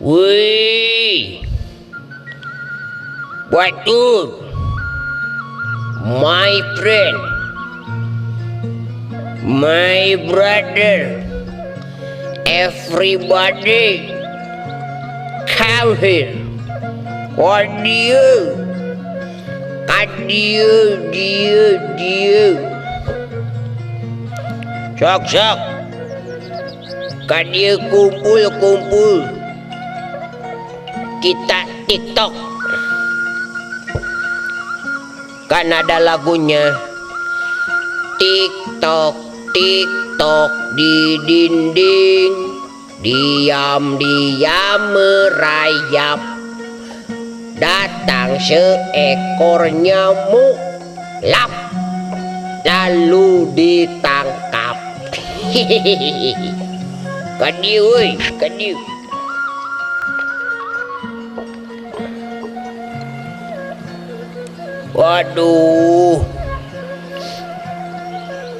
Wih, batur, my friend, my brother, everybody, come here. What do you? Adieu, dieu, dieu. Sok, sok. Kadieu kumpul, kumpul. Kita TikTok. Kan ada lagunya. TikTok, TikTok di dinding, diam-diam merayap. Datang seekor nyamuk, lap, lalu ditangkap. Hihihihi. Kadieu euy, kadieu. Waduh.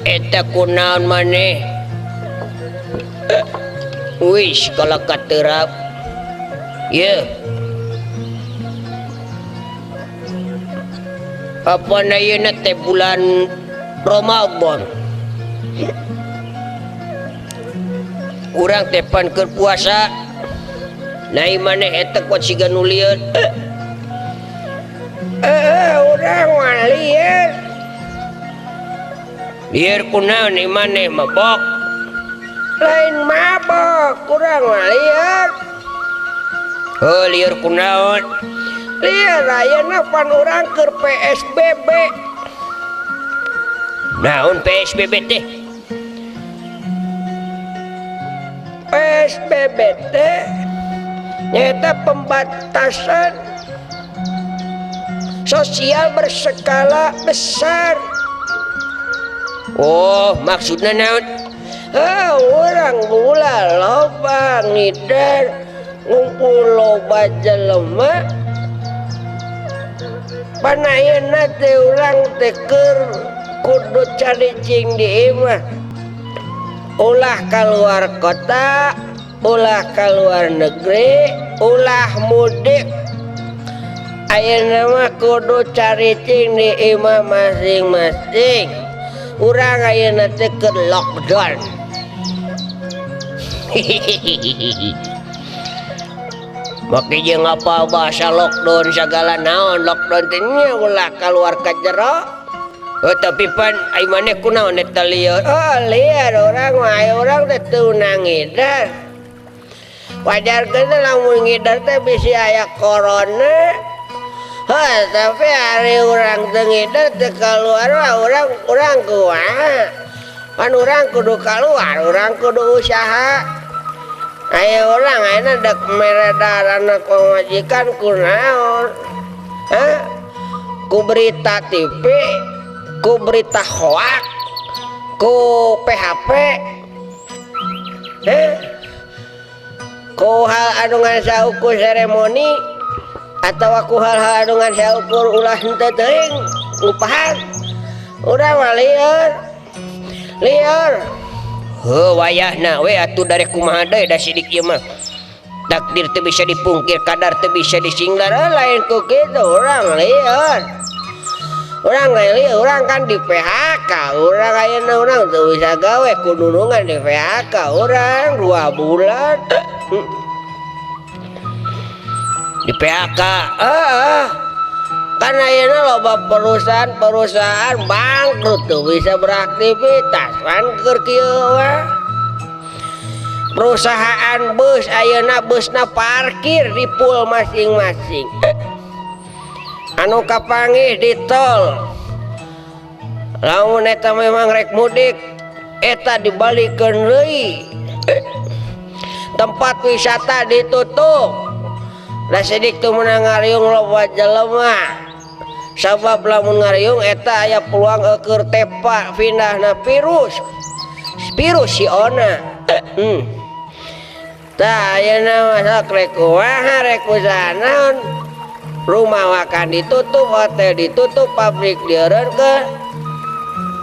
Eta kunaon maneh? Wis kalau katerap. Ye. Apa na yeuna teh bulan Ramadan? Urang teh pan keur puasa. Nai maneh eta kuat siga nu lieun. Urang mah lieur. Lieur kunaon ieu maneh mabok? Lain mabok, urang mah lieur. Heuh, lieur kunaon? Lieur ayeuna pan urang keur PSBB. Naon PSBB teh? PSBB teh nyaeta pembatasan sosial berskala besar. Oh, maksudna naon? Ah, urang mula loba ngider ngumpul loba jelema. Pan ayeuna teh urang teh keur kudu caricing di imah. Ulah keluar kota, ulah keluar negeri, ulah mudik. Ayeuna mah kudu caricing di imah masing-masing. Urang ayeuna teh keur lockdown. Hihihihi. Make jeung apa bahasa lockdown sagala naon lockdown teh nya ulah keluar ka jero. Oh, tapi pan ai maneh kunaon eta lieur? Oh, lieur urang mah, ai urang teh teu ngider. Wajar geus lamun ngider teh bisi aya corona. Heuh, tapi ari urang teu ngider teu keluar mah urang kumaha? Pan urang kudu keluar, urang kudu usaha. Aya urang ayeuna dek mere darana pamajikan kunaon? Hah? Ku berita TV, ku berita hoak, ku PHP. Heh? Ku hal anu ngan saukur seremoni atawa ku hal-hal anu ngan saukur ulah henteu teuing ngupahan. Urang mah lieur. Lieur. Heuh, wayahna we atuh darek kumaha deui da sidik ieu mah. Takdir teu bisa dipungkir, kadar teu bisa disinglar. Lain ku kitu urang lieur. Urang lieur, urang kan di PHK. Urang ayeuna urang teu bisa gawe ku nulungan di PHK urang 2 bulan. Di PHK. Heeh. Kan ayeuna loba perusahaan-perusahaan bangkrut teu bisa beraktivitas kan keur kieu mah. Perusahaan bus ayeuna busna parkir di pool masing-masing. Anu kapanggih di tol. Lamun eta memang rek mudik eta dibalikeun deui. Tempat wisata ditutup. Da sidik teu meunang ngariung loba jelema. Sabab lamun ngariung eta aya peluang eueur tepa pindahna virus. Virus si ona. Tah ayeuna mah sok rek kumaha rek usaha naon? Rumah makan ditutup, hotel ditutup, pabrik dieureunkeun.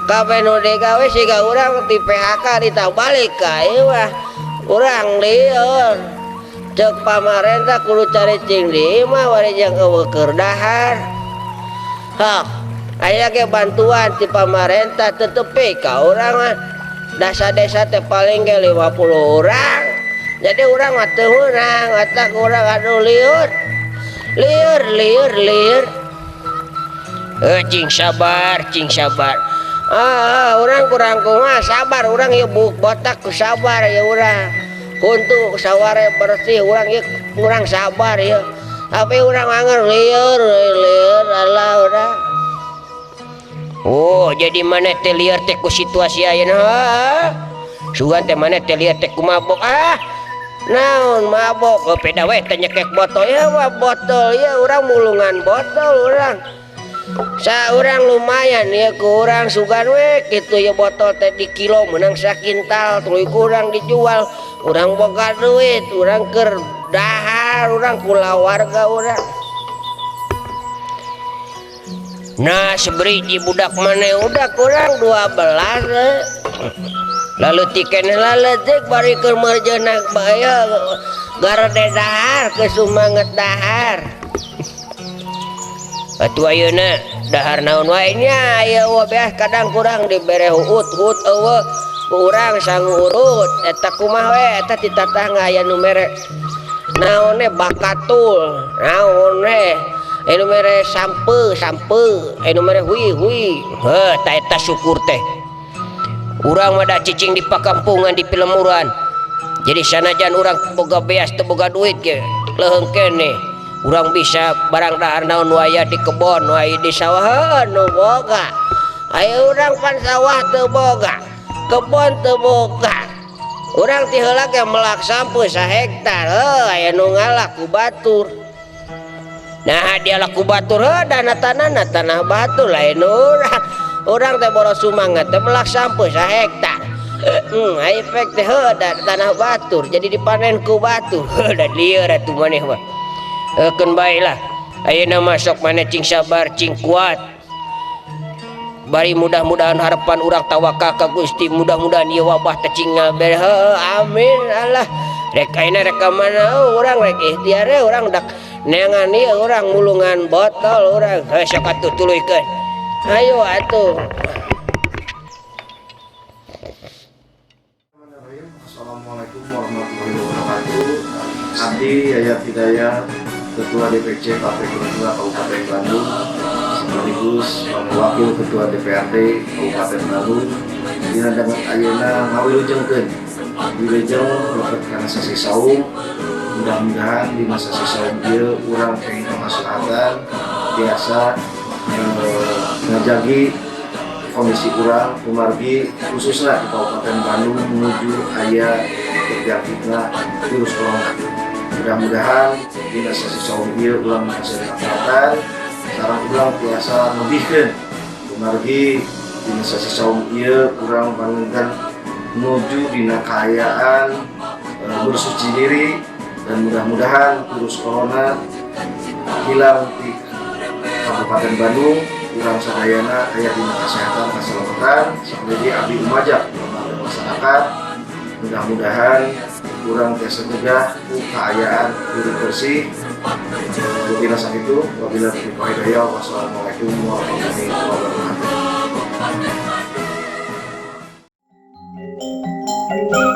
Kabeh nu digawe siga urang di PHK ditabalik ka ieu mah. Urang lieur. Cek pamarentah kudu caricing di imah wari jeung eueuh keur dahar. Hah, aya ge bantuan ti pamarentah teu tepi ka urang mah. Dasa desa teh paling ge 50 urang. Jadi urang mah teu meunang, matak urang aduh lieur. Lieur lieur lieur. Cing sabar, cing sabar. Ah, urang kurang kumaha sabar, urang ieu buuk botak ku sabar ya urang. Kuntu saware bersih urang ieu kurang sabar ieu. Tapi urang anger lieur lieur Allah urang. Oh, jadi maneh teh lieur teh ku situasi ayeuna. Sugan teh maneh teh lieur teh ku mabok. Ah, naon mabok? Oh, peda we teh nyekek botol ya mah botol ya urang mulungan botol urang. Sa urang lumayan ya ku urang sugan we kitu ya botol teh di kilo menang sakintal tuluy ku urang dijual. Urang boga duit, urang keur dahar, urang kulawarga urang. Nah, seberiji budak maneh udah kurang 12 eh. Lalu tiken laletik bari keur meurjeunna bae garede dahar ke sumanget dahar. Atuh ayeuna dahar naon wae nya aya eueuh beas kadang kurang dibere huut-huut eueuh urang sangu urut eta kumaha we eta ti tatangga aya nu mere naon we bakatul naon we aya nu mere sampe sampe aya nu mere hui hui heuh ta eta syukur teh urang mah da cicing di pakampungan di pilemuran jadi sanajan urang boga beas teu boga duit ge leuheung keneh urang bisa barang dahar naon waya di kebon wae di sawah nu boga aya urang pan sawah teu boga kebon teu boga urang ti heula ge melak sampe sahektar heuh aya nu ngalak ku batur nah dia laku batur heuh dana tanahna tanah batur lain urang urang teh boros sumangat teh melak sampe sahektar aya efek teh heuh tanah batur jadi dipanen ku batur heuh da lieur atuh maneh mah keun bae lah ayeuna mah sok maneh cing sabar cing kuat bari mudah-mudahan harapan urang tawakal ka Gusti mudah-mudahan ieu wabah teh cing ngaber heuh amin Allah rek ayeuna rek ka mana urang rek ikhtiar we urang dak neangan ieu urang mulungan botol urang heuh sok atuh tuluykeun ayo atuh. Assalamualaikum warahmatullahi wabarakatuh. Abdi Yayat Hidayat, Ketua DPC Partai Gerindra Kabupaten Bandung, sekaligus Wakil Ketua DPRD Kabupaten Bandung. Dina danget ayeuna ngawilujengkeun wilujeng lebet kana sasih saum. Mudah-mudahan dina sasih saum ieu urang kenging kamaslahatan biasa ngajagi kondisi urang kumargi khususnya di Kabupaten Bandung menuju aya terjangkitna virus corona. Mudah-mudahan dina sasih saum ieu urang kesehatan sareng urang tiasa ngebihkeun kumargi dina sasih saum ieu urang panginten menuju dina kaayaan bersuci diri dan mudah-mudahan virus corona hilang di Kabupaten Bandung. Urang sadayana aya dina kesehatan keselamatan seperti abdi umajak kepada masyarakat. Mudah-mudahan urang tiasa nyegah ku kaayaan hidup bersih. Dina sakitu wabillahi taufiq wal hidayah. Wassalamualaikum warahmatullahi wabarakatuh.